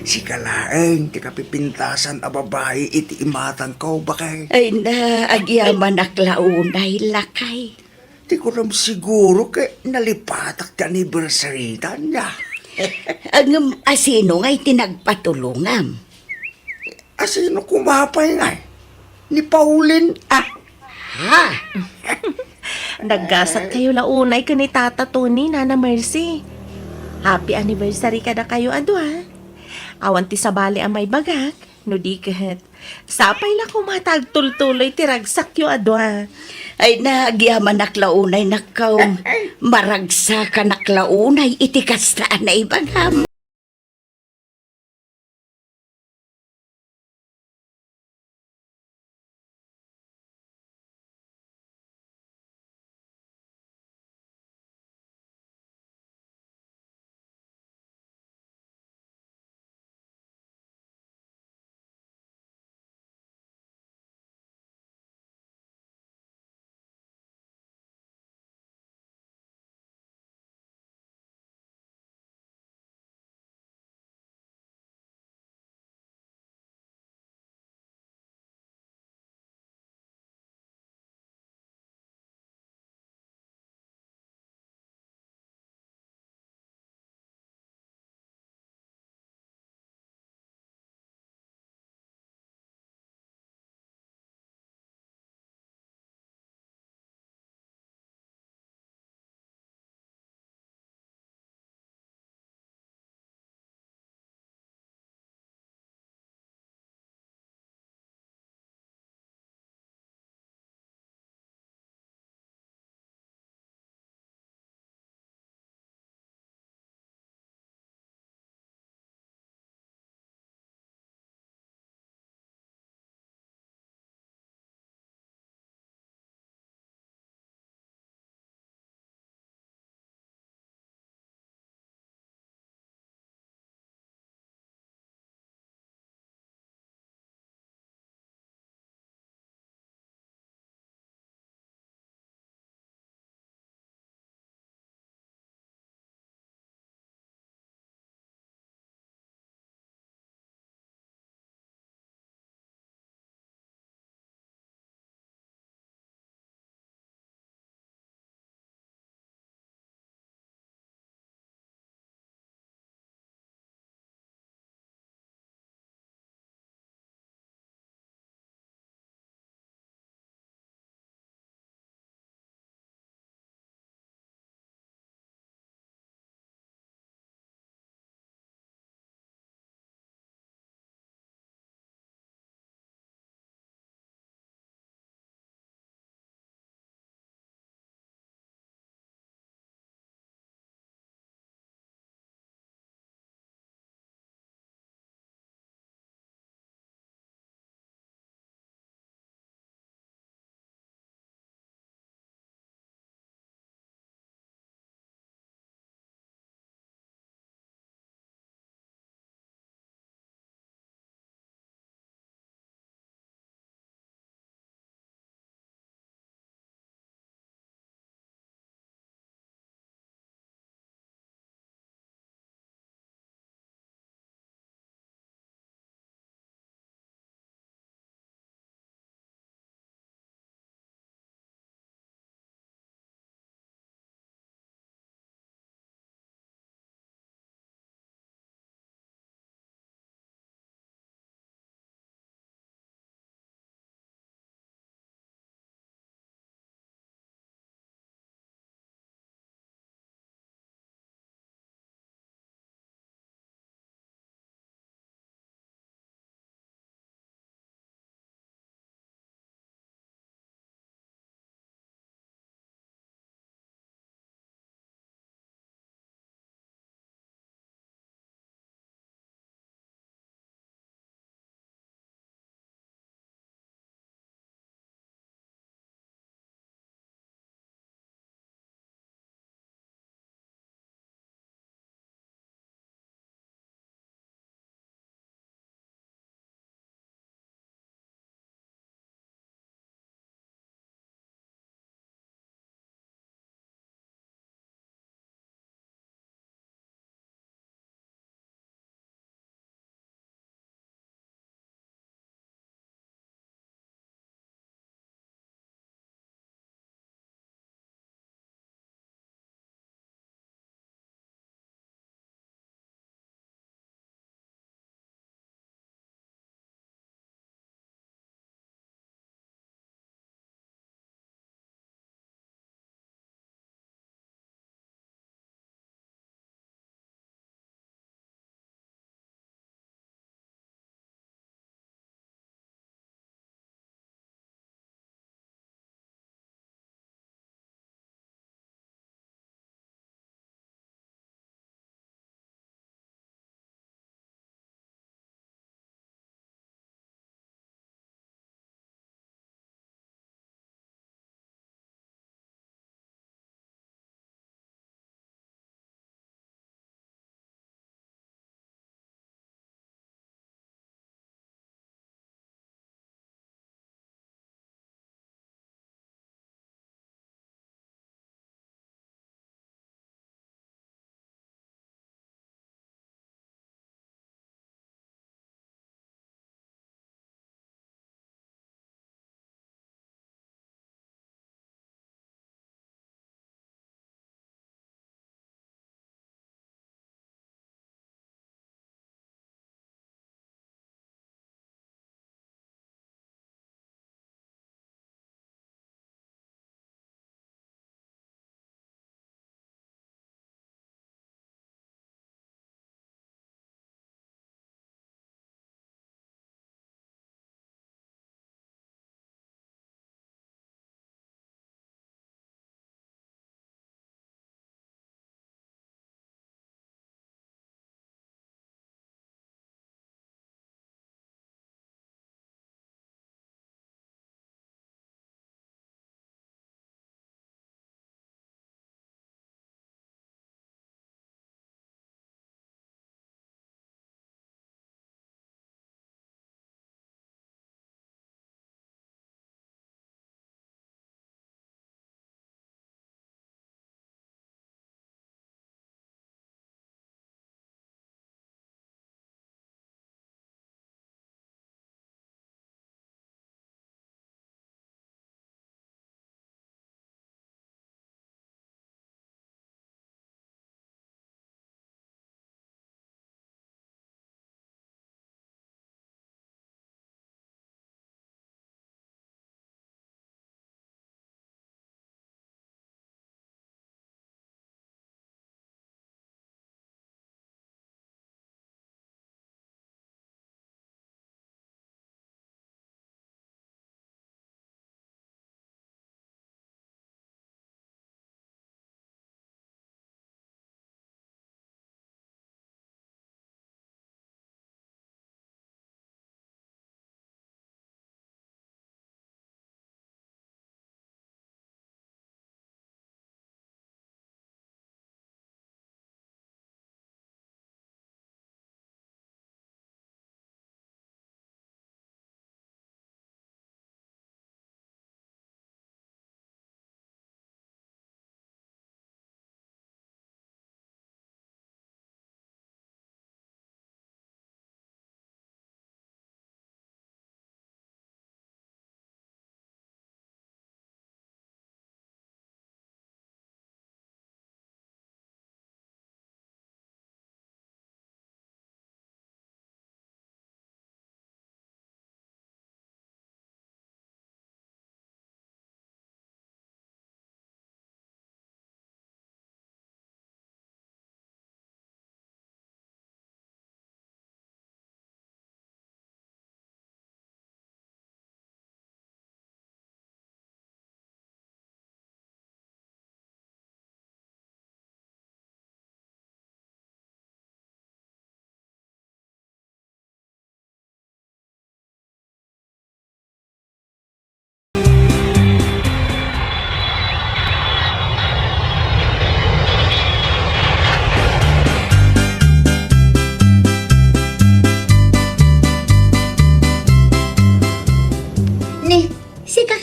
Sika laeng ti kapipintasan a babai iti imatangko, baket. Ay na, agyamanak la unay, lakay. Di ko lang siguro ket nalipatak ti anniversary ta niya. Ngem asino ngay ti nagpatulongam? Asino koma pay ngay? Ni Pauline, ah. Ha? Naggasat kayo la unay ken ni Tata Tony, Nana Mercy. Happy anniversary kada kayo a dua. Awan ti sabali a maibagak, no di ket. Sapay la koma ta agtultuloy ti ragsakyo a dua. Ay, nagyamanak la unay, nakkaw. Maragsakanak la unay iti kasta a naibagam.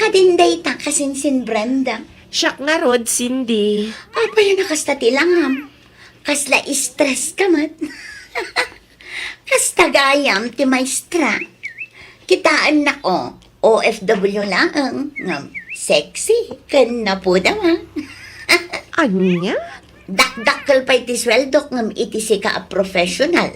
Adin dayta kasinsin Brenda. Siak ngarud, Cindy. Apay a nakasta ti langam? Kasla stress ka met. Kasta gayam ti maestra. Kitaennako, O F W laeng, ngem sexy ken napudaw, a. Ania? Dakdakkel pay ti sueldok ngem iti sika a professional.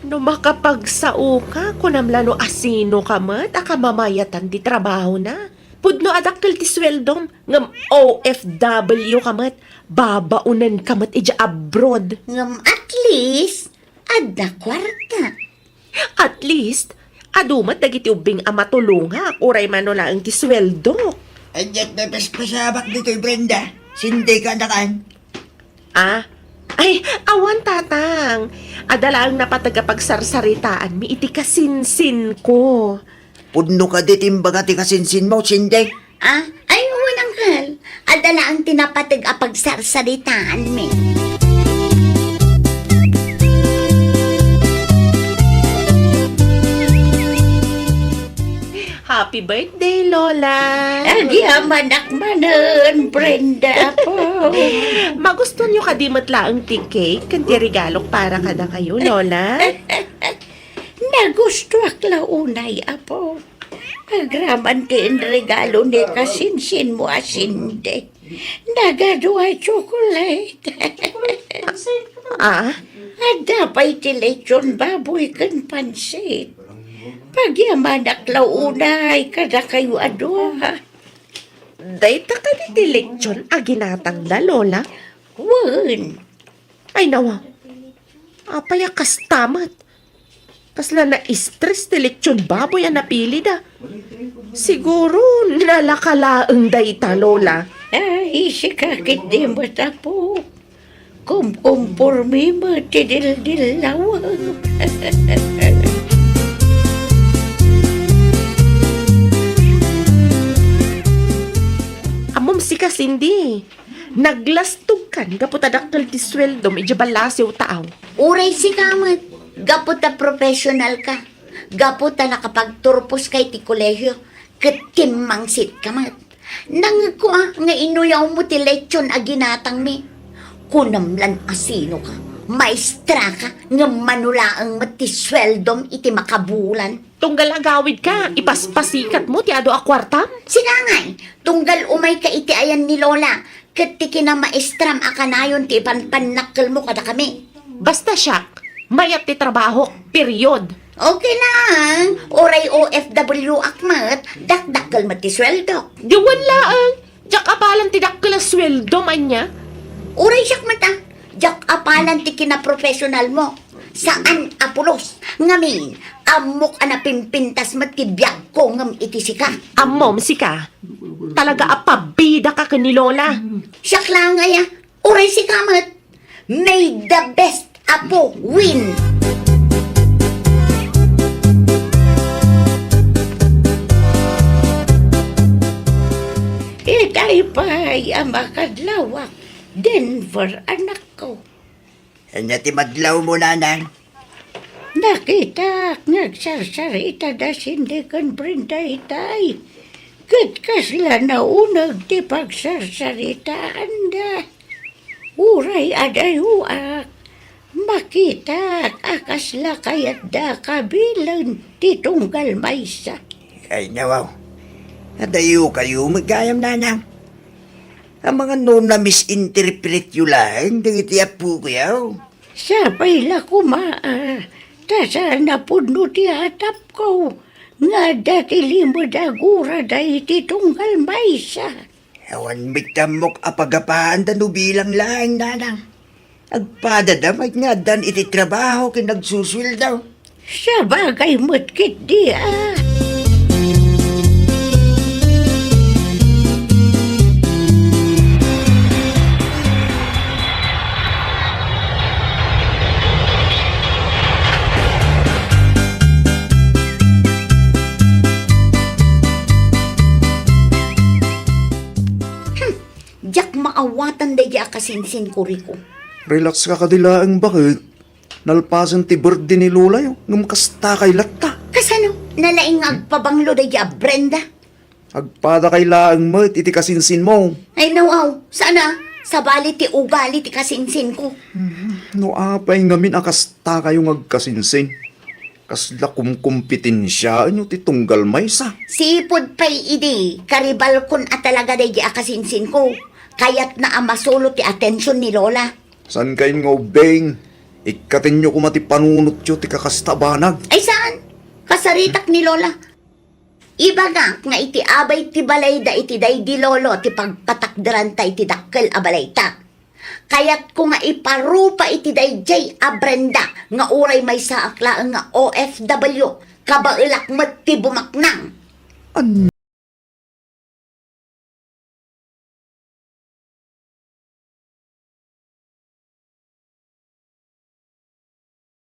No makapagsaoka, kunam la no asinoka met a kamamayatan ti trabahona. Pudno a dakkel ti sueldom, ngem O F W ka met, babaonenka met idiay abroad. Ngem at least, adda kuarta. At least, adu met dagiti ubbing a matulongak, uray mano laeng ti sueldok. Ania't napaspasamak ditoy, Brenda? Cindy, kanakan? Ah? Ay, awan, Tatang. Adda laeng napateg a pagsarsaritaanmi iti kasinsinko. Pudno kadi ti imbaga ti kasinsinmo, Cindy? Ah? Ay, wen, Uncle. Adda laeng ti napateg a pagsarsaritaanmi. Happy birthday, Lola! Agyamanak manen, Brenda, apo. Magustuanyo kadi met laeng ti cake ken ti regalok para kadakayo, Lola? Nagustuak la unay, apo. Agraman ti inregalo ni kasinsinmo a Cindy. Nagadu a chocolate. Ah? Adda pay ti lechon baboy ken pansit. Pagyamanak la unay kadakayo a dua. Dayta kadi ti lechon a ginatangda, Lola? Wen. Ay, nawa. Apay a kasta met? Kasla na-stress ti lechon baboy a napilida. Siguro, nalaka laeng dayta, Lola. Ay, sika ketdi met, apo. Kumkumpormi met ti dildillawem. Ammom sika, Cindy. Naglastogkan gapu ta dakkel ti sueldom idiay ballasiw, taaw. Uray sika met, gapu ta professional ka, gapu ta nakapagturposka iti kolehio, ket timmangsitka met. Nangngegko a nga inuyawmo ti lechon a ginatangmi. Kunam lan asino ka, maestra ka, ngem mano laeng met ti sueldom iti makabulan. Tunggal agawidka, ipaspasikatmo ti adu a kuartam? Sika ngay, tunggal umayka iti ayan ni Lola, ket ti kinamaestram a kanayon ti ipanpannakkelmo kadakami. Basta siak, mayat ti trabahok, period. Okay lang, uray O F W ak met, dakdakkel met ti sueldok. Di wen laeng, diak apalan ti dakkel a sueldom, ania? Uray siak met a, diak apalan ti kinaprofesionalmo. Saan a pulos. Ngamin, ammok a napimpintas met ti biagko ngem iti sika. Ammom, sika. Talaga a pabidaka ken ni Lola. Siak laeng aya, uray sika met. May the best apo win. Itay pay a makadlawak, Denver, anakko. Ania ti madlawmo, nanang? Nakitak nga agsarsarita da Cindy ken Brenda itay. Ket kasla nauneg ti pagsarsaritaanda. Uray adayoak, makitak a kasla kayatda kabilen ti tunggal maysa. Ay, nawaw. Adayokayo met gayam, nanang. Amangan no na-misinterpretyo laeng dagiti appokayo. Sapay la koma, a, ta saan a pudno ti atapko nga adda ti limed a gurada iti tunggal maysa. Awan met ti ammok a pagapaanda no bilang laeng, nanang. Agpadada met nga addan iti trabaho ken agsusueldo. Sabagay met ketdi, a. Hmm, diak maawatan daydi a kasinsinko, Rico. Relax ka kadi laeng, baket? Nalpasen ti birthday ni Lolayo, ngem kasta kay latta. Kasano? Nalaing nga agpabanglo daydi a Brenda? Agpadakay laeng met iti kasinsinmo. Ay, nawaw, saan a? Sabali ti ugali ti kasinsinko. No apay ngamin a kastakayo nga agkasinsin, kasla kumkumpetensiaenyo ti tunggal maysa. Sipud pay idi, karibalkon a talaga daydi a kasinsinko. Kayatna a masulo ti atension ni Lola. Saan kayon nga ubbing? Ikkatenyo koma ti panunotyo ti kakasta a banag. Ay, saan? Kasaritak ni Lola. Ibagak nga iti abay ti balayda iti daydi lolo ti pagpatakderanta iti dakkel a balayta. Kayatko nga iparupa iti daydiay a Brenda nga uray maysaak laeng nga O F W, kabaelak met ti bumaknang. An-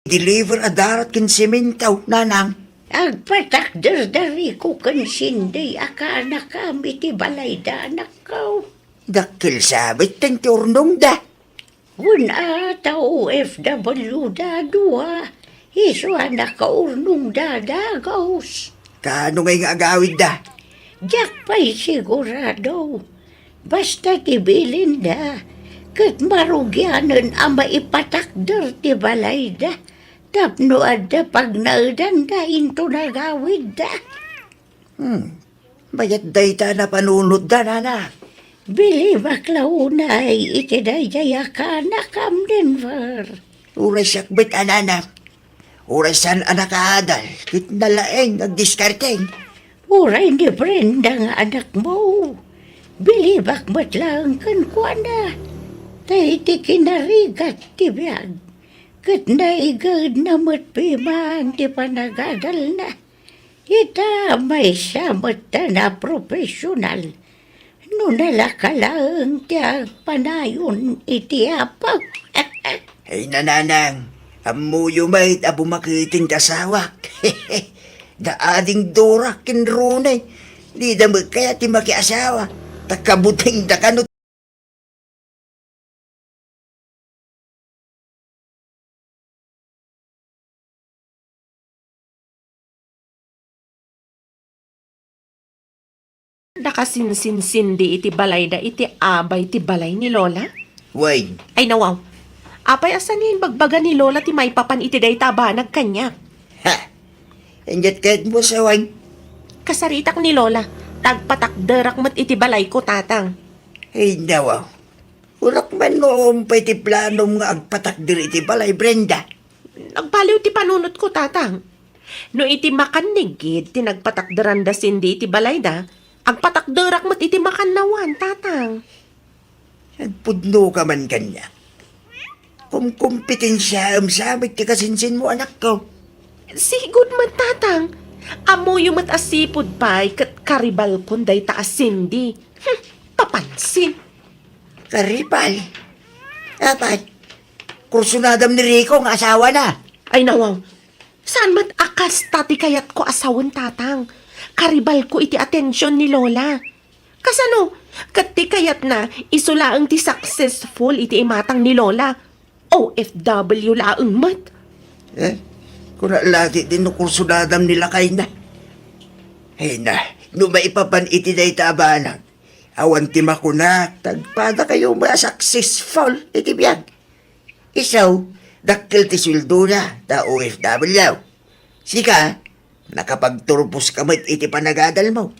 Deliver a darat ken semento, nanang. Agpatakder da riko ken Cindy a kaanakam iti balayda, anakko. Dakkel sabit ti urnongda. Wen a, ta O F W da a dua, isu a nakaurnongda dagus. Kaano ngay nga agawidda? Diak pay sigurado. Basta ti bilinda, ket marugianen a maipatakder ti balayda tapno adda pagnaedanda inton agawidda. Hmm. Mayat dayta a napanunotda, nana. Bilibak la unay iti daydiay a kaanakam, Denver. Uray siak met a nana. Uray saan a nakaadal, ket nalaeng nga agdiskarteng. Uray ni Brenda nga anakmo. Bilibak met laeng kenkuana. Ta iti kinarigat ti biag, ket naigaedna met piman ti panagadalna. Ita, maysa met a profesional. No nalaka laeng ti agpanayon iti Apo. Ay, nanang, ammoyo met a bumaketen ti asawak. Da ading Dora ken Ronnie, dida met kayat ti makiasawa, ta kabutengda kano. Nakasinsinsin di iti balayda iti abay ti balay ni Lola? Wen. Ay, nawaw. Apay a saan nga imbagbaga ni Lola ti maipapan iti dayta a banag kaniak? Ha! Inyat kayatmo, sawen? Kasaritak ni Lola, ta agpatakderak met iti balayko, Tatang. Ay, nawaw. Urak man no umpay ti planom nga agpatakder iti balay, Brenda. Nagbaliw ti panunotko, Tatang. No iti makan ni Gid ti nagpatakderanda Cindy iti balayda, agpatakderak met iti makannawan, Tatang. Agpudno ka man kaniak. Kumkumpetensiaem sa met ti kasinsinmo, anakko. Sigud met, Tatang. Ammoyo met a sipud pay ket karibalkon dayta a Cindy. Hmm, papansin. Karibal? Apay, kursunadam ni Rico nga asawana? Ay, nawaw. Saan met a kasta ti kayatko a sawen, Tatang. Karibalko iti atension ni Lola. Kasano? Ket ti kayatna, isu laeng ti successful iti imatang ni Lola. O F W laeng met. Eh, kuna lati ti no kursunadam ni lakayna. Ay na, no maipapan iti dayta a banag, awan ti makunak, ta agpadakayo met a successful iti biag. Isu, dakkel ti sueldona, ta O F W. Sika, nakapagturpos ka met iti panagadalmo.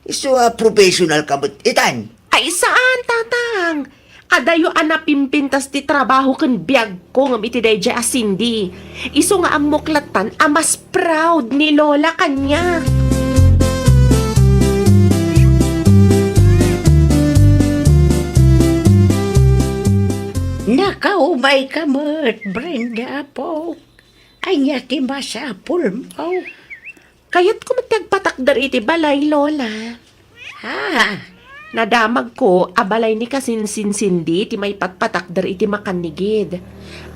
Isu a professional ka met itan. Ay, saan, Tatang. Adayo a napimpintas ti trabaho ken biagko ngem iti daydiay a Cindy. Isu nga ammok lattan a mas proud ni Lola kaniak. Nakaumay ka met, Brenda, apo. Ania ti masapulmo? Kayatko met ti agpatakder iti balay, Lola. Ha? Nadamagko a balay ni kasinsinsin di ti maipatpatakder iti makan ni Gid.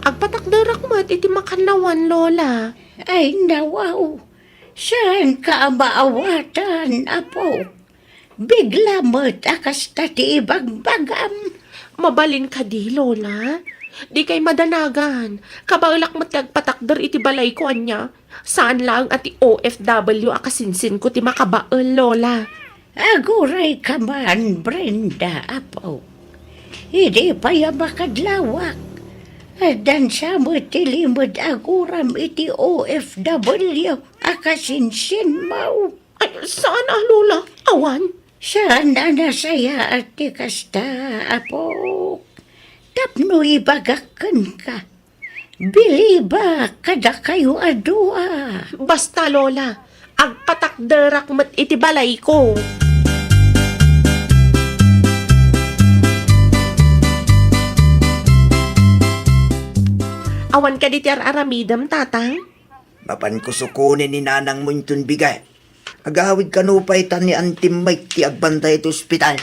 Agpatakderak met iti makannawan, Lola. Ay, nawaw. Saanka a maawatan, apo. Bigla met a kasta ti ibagbagam. Mabalin kadi, Lola? Dikay madanagan. Kabaelak met ti agpatakder iti balayko, ania? Saan laeng a ti O F W a kasinsinko ti makabael, Lola. Aguray ka man, Brenda, apo. Idi pay a makadlawak, addan sa met ti limed a aguram iti O F W a kasinsinmo. Ay, saan a, Lola? Awan. Saan a nasayaat ti kasta, apok. Tapno ibagak kenka, bilibak kadakayo a dua. Basta, Lola, agpatakderak met iti balayko. Awan kadi ti ar-aramidem, Tatang? Mapanko sukonen ni nanangmo inton bigat. Agawid kano pay ta ni Antim Mike ti agbantay iti ospital.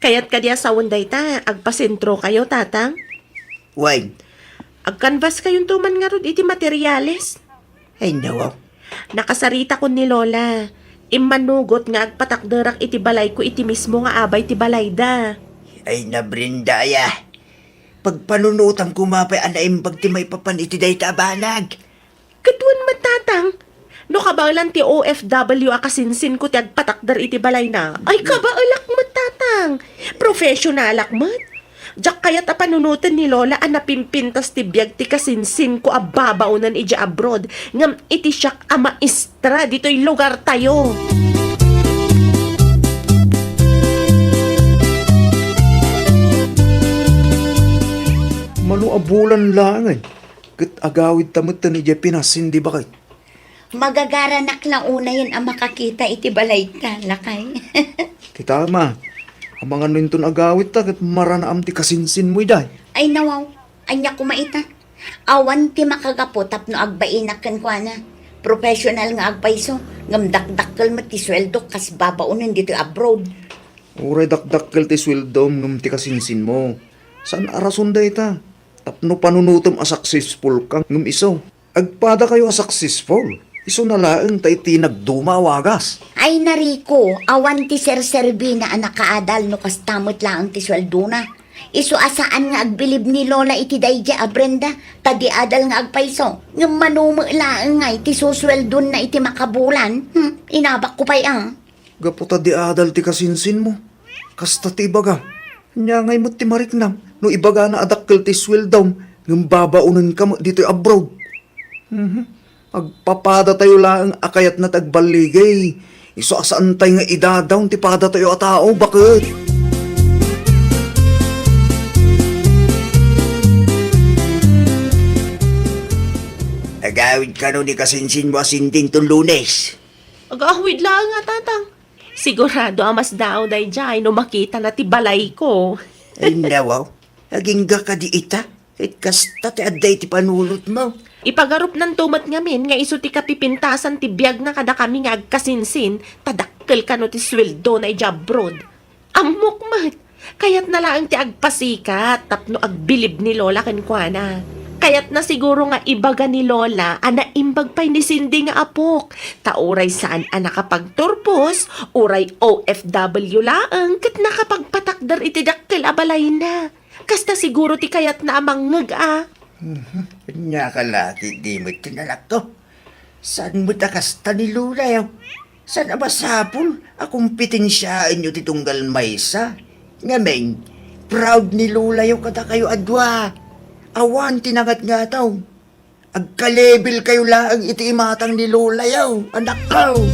Kayat kadi a sawen dayta, agpasentrokayo, Tatang? Wen. Agkanvaskayonto man ngarud iti materiales. Ay, nawaw. Nakasaritakon ni Lola. Immanugot nga agpatakderak iti balayko iti mismo nga abay ti balayda. Ay, na, Brenda, aya. Pagpanunotam koma pay a naimbag ti maipapan iti dayta a banag. Ket wen met, Tatang, no kabaelan ti O F W a kasinsinko ti agpatakder iti balayna, ay, kabaelak met, Tatang. Professionalak met. Diak kayat a panunoten ni Lola a napimpintas ti biag ti kasinsinko a babaonen idiay abroad, ngem iti siak a maestra ditoy lugartayo. Mano a bulan laeng, eh. Ket agawidta metten idiay Pinas, Cindy, baket. Magagaranak la unayen a makakita iti balayta, lakay. Kita, ma, amangan no inton agawidta ket maranaam ti kasinsinmo idiay. Ay, nawaw, ania koma ita? Awan ti makagapu tapno agbainak kenkuana. Professional nga agpayso, ngem dakdakkel met ti sueldo kas babaonen ditoy abroad. Uray dakdakkel ti sueldom ngem ti kasinsinmo. Saan a rason dayta? Tapno panunotem a successful ka ngem isu. Agpadakayo a successful. Isuna laeng ta iti nagduma a wagas. Ay, na, Rico, awan ti serserbina a nakaadal no kasta met laeng ti sueldona. Isu a saan nga agbilib ni Lola iti daydiay a Brenda, ta di adal nga agpayso. Ngem mano met laeng ngay ti susueldonna iti makabulan. Hmm, inabakko pay a. Gapu ta di adal ti kasinsinmo. Kasta ti ibaga. Ania ngay met ti mariknam no ibagana a dakkel ti sueldom ngem babaonenka met ditoy abroad? Mhm. Agpapadatayo laeng a kayatna ti agballigay. Isu a saantay nga idadaw ti padatayo a tao, baket. Agawid kano ni kasinsinmo a Cindy inton Lunes? Agawid laeng a, Tatang. Sigurado a masdaaw daydiay no makitana ti balayko. Ay, nawaw. Agingga kadi ita? Ket kasta ti adda iti panunotmo. Ipagarupnanto met ngamin nga isu ti kapipintasan ti biagna kadakami nga agkasinsin, ta dakkel kano ti sueldona idiay abroad. Ammok met, kayatna laeng ti agpasikat tapno agbilib ni Lola kenkuana. Kayatna siguro nga ibaga ni Lola a naimbag pay ni Cindy nga apok, ta uray saan a nakapagturpos, uray O F W laeng ket nakapagpatakder iti dakkel a balayna. Kasta siguro ti kayatna a mangngeg a. Mhm. Ania ka la ti di met ken anakko? Saan met a kasta ni Lolayo? Saan a masapul a kompetensiaenyo ti tunggal maysa? Ngamin, proud ni Lolayo kadakayo a dua. Awan ti nangatngato. Agkalebilkayo laeng iti imatang ni Lolayo, anakko.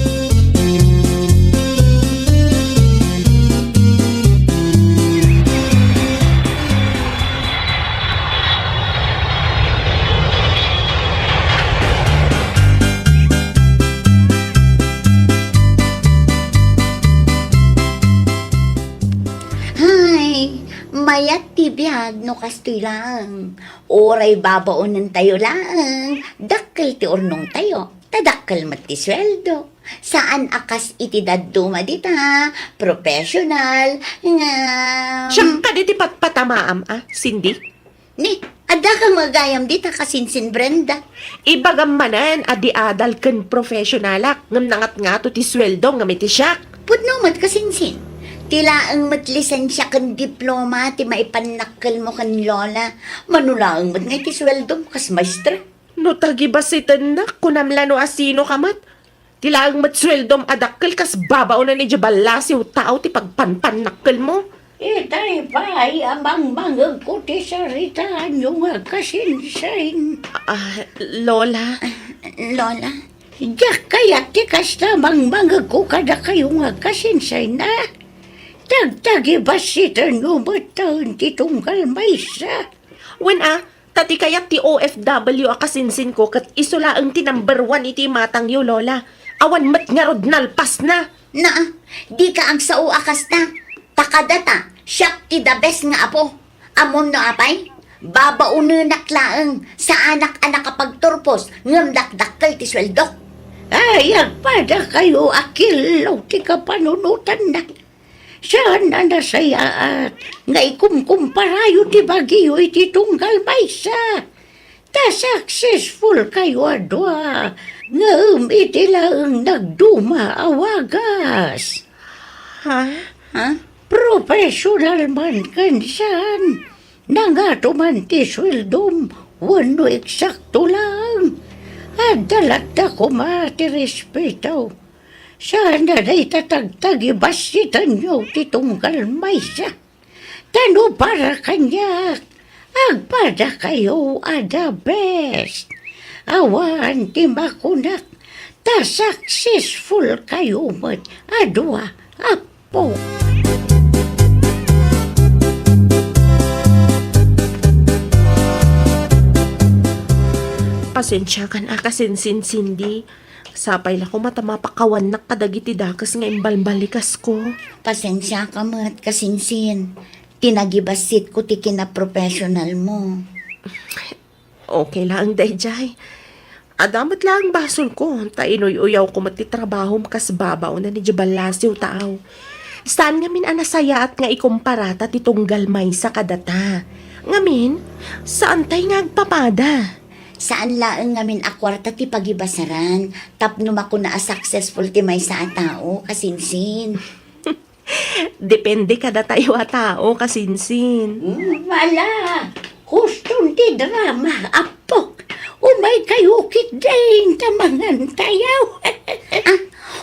Hay, mayat ti biag no kastoy laeng. Uray babaonentayo laeng, dakkel ti urnongtayo, ta dakkel met ti sueldo. Saan a kas iti dadduma dita, professional, nga... Siak kadi ti patpatamaam a, Cindy? Ni, adda ka met gayam dita kasinsin Brenda. Ibagam manen a di adal ken professionalak, ngem nangatngato ti sueldo ngem iti siak. Pudno met kasinsin. Ti laeng met lisensia ken diploma ti maipannakkelmo ken Lola. Mano laeng met nga iti sueldom kas maestra. No tagibasitennak, kunam la no asino ka met. Ti laeng met sueldom a dakkel kas babaonen idiay ballasiw tao ti pagpanpannakkelmo. Itay pay a mangmangegko ti saritaanyo nga kasinsin. Ah, Lola? Lola? Diak kayat ti kasta mangmangegko kadakayo nga kasinsin, a? Tagtagibassitanyo metten ti tunggal maysa. Wen a, ta ti kayat ti O F W a kasinsinko ket isu laeng ti number one iti imatangyo, Lola. Awan met ngarud nalpasna. Naa, dika agsao a kasta. Ta kadata, siak ti the best nga apo. Ammom no apay? Babaonenak laeng, saanak a nakapagturpos, ngem dakdakkel ti sueldok. Ay, agpadakayo a killo ti kapanunotanna. Saan a nasayaat nga ikumkumparayo ti bagiyo iti tunggal maysa. Ta successful kayo a dua, ngem iti laeng nagduma a wagas. Ha? Ha? Professional man ken saan, nangato man ti sueldom wenno eksakto laeng. Adda latta koma ti respeto. Saan a dayta tagtagibassitanyo ti tunggal maysa. Ta no para kaniak, agpadakayo a the best. Awan ti makunak, ta successful kayo met a dua, apo. Pasensiakan a kasinsin, Cindy. Sapay la koma ta mapakawannak kadagiti dakes nga imbalbalikasko. Pasensiaka met, kasinsin. Tinagibassitko ti kinaprofessionalmo. Okay laeng daydiay. Adda met laeng basolko, ta inuy-uyawko met ti trabahom kas babaonen idiay ballasiw tao. Saan ngamin a nasayaat nga ikomparata ti tunggal maysa kadata. Ngamin, saantay nga agpapada. Saan laeng ngamin a kuarta ti pagibasaran tapno makuna a successful ti maysa a tao, kasinsin. Depende kadatayo a tao, kasinsin. Mm, ala, huston ti drama, apok. Umay kayo ketdin ta mangantayo. Ah,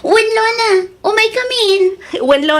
wen, Lola, umay kamin. Wen, Lola.